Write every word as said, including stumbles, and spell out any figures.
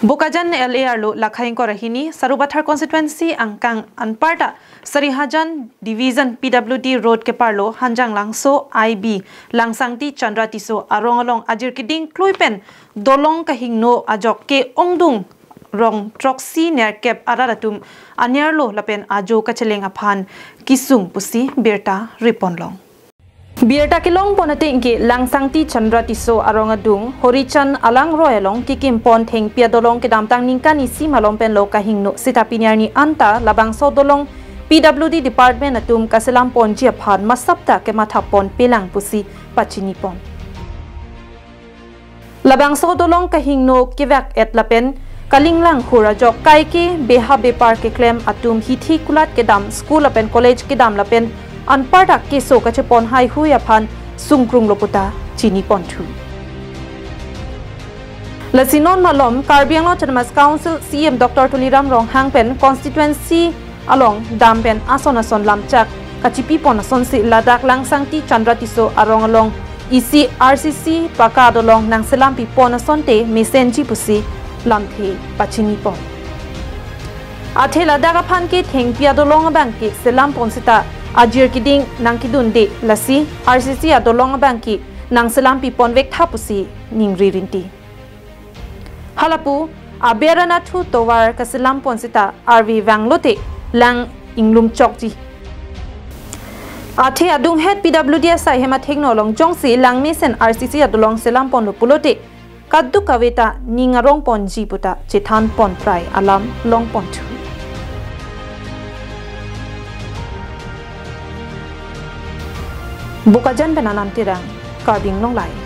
Bokajan L A arlo lakha ingkoi ra hini Sarupathar constituency angkang anparta Sarihajan Division P W D road keparlo Hanjanglangso I B Langsangti Chandra Tisso arong along ajir keding klui pen dolong kahingno ajok ke-ongdung rong throksi nerkep arat atum anerlo lapen ajo kacheleng aphan kesung pusi birta reponlong. Birta kelongpon ateng ke Langsangti Chandra Tisso arong adung Horichand alangroi along kekimpon thengpi adolong kedamtang ningkan isi malom penlo kahingno seta pini arni anta labangso dolong P W D department atum kaselamponji aphan masapta kemathapon pelang pusi pachinipon. Labangso dolong kahingno kevak-et lapen kalinglang hur ajok kaike beha bepar keklem atum hithi kulat kedam school lapen college kedam lapen anparta keso kachepon haihui aphan sungkrunglo puta chiniponthu. Lasi non malom Karbi Anglong Autonomous Council C E M Doctor Tuliram Ronghang pen constituency along dam pen ason ason lamchak kachipipon asonsi ladak Langsangti Chandra Tisso arong along isi R C C paka dolong nangselampi pon asonte mesenji pusi lamthe pachinipon. Athe ladak aphan ke thengpi adolong abang ke selampon seta ajir keding nangkedunde, lasi R C C adolong abang ke nangselampi ponvek tha pusi ningri rinti. Halapu aber anathu tovar kaselampon seta arve vanglote lang inglum chokji. Athe adunghet P W D asai hem athengno along jongsi langmesen R C C adolong selamponlo pulote kaduk kave ta ning arongponji puta chethanpon prai alam longponthu. Bokajan pen Anam Terang, Karbi Anglong Live.